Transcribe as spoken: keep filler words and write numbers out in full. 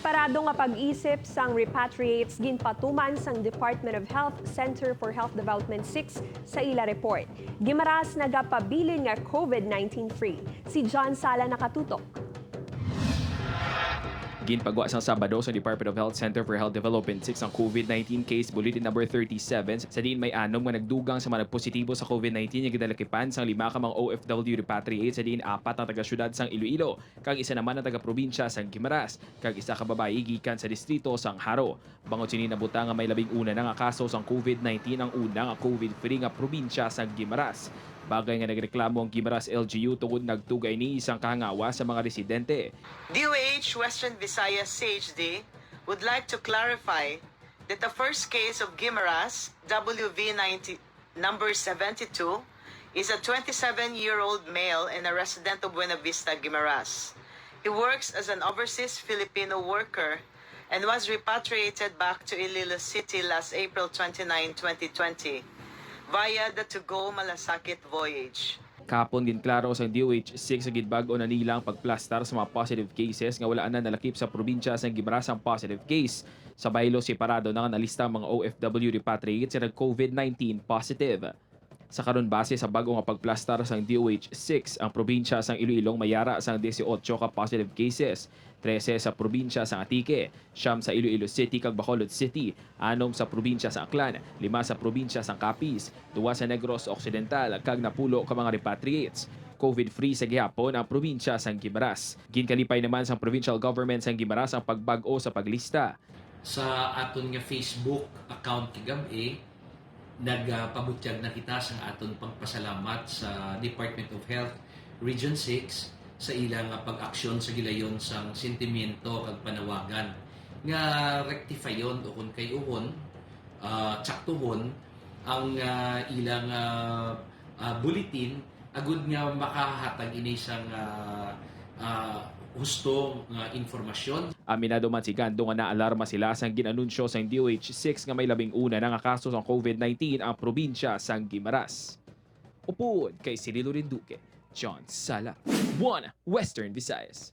Parado nga pag-isip sang repatriates ginpatuman sang Department of Health Center for Health Development six sa ila report. Guimaras nagapabilin nga COVID nineteen free. Si John Sala nakatutok. Ginpagwa sang Sabado sa Department of Health Center for Health Development six ang COVID nineteen case bulletin number thirty-seven, sa diin may anom nga nagdugang sa mga nagpositibo sa COVID nineteen nga gidalakipan sang lima ka mga O F W repatriate, sa diin apat ang taga-syudad sang Iloilo kag isa naman ang taga-probinsya sang Guimaras, kag isa ka babayi gikan sa distrito sang Jaro. Bangod sini, nabutang nga may labing una na nga kaso sang COVID nineteen ang una nga COVID-free nga probinsya sang Guimaras. Bagay nga nagreklamo ang Guimaras L G U tungod nagtugay ni sang kahangawa sa mga residente. D O H Western Visayas C H D would like to clarify that the first case of Guimaras W V ninety number seventy-two is a twenty-seven-year-old male and a resident of Buena Vista, Guimaras. He works as an overseas Filipino worker and was repatriated back to Iloilo City last April twenty-nine, twenty twenty, via the to-go Malasakit voyage. Kahapon, ginklaro sang D O H six nga ginbag-o na nila ang pagplastar sa mga positive cases nga wala na nalakip sa probinsya sang Guimaras ang positive case. Sa baylo, separado na nga nalista ang mga O F W repatriates nga nag-COVID nineteen positive. Sa karon, base sa bag-o nga pagplastar sang D O H six, ang probinsya sang Iloilo may yara sang dieciocho ka positive cases, trese sa probinsya sang Antique, siyam sa Iloilo City kag Bacolod City, anom sa probinsya sang Aklan, lima sa probinsya sang Capiz, duwa sa Negros Occidental, kag napulo ka mga repatriates. COVID-free sa gihapon ang probinsya sang Guimaras. Ginkalipay naman sang provincial government sang Guimaras ang pagbag-o sa paglista. Sa aton nga Facebook account kagab-i, nagapabutyag na kita sang aton pagpasalamat sa Department of Health Region six sa ila nga pag-aksyon sa gilayon sang sentimiento kag panawagan nga rektifayon o kon kay-uhon, ah, tsaktuhon ang, ah, ila nga, ah, bulletin agud nga makahatag ini sang, ah, ah, husto nga impormasyon. Aminado man si Gando nga naalarma sila sang gin-anunsyo sang D O H six nga may labing una na nga kaso sang COVID nineteen ang probinsya sang Guimaras. Upod kay Cirilo Rinduque, John Sala, One Western Visayas.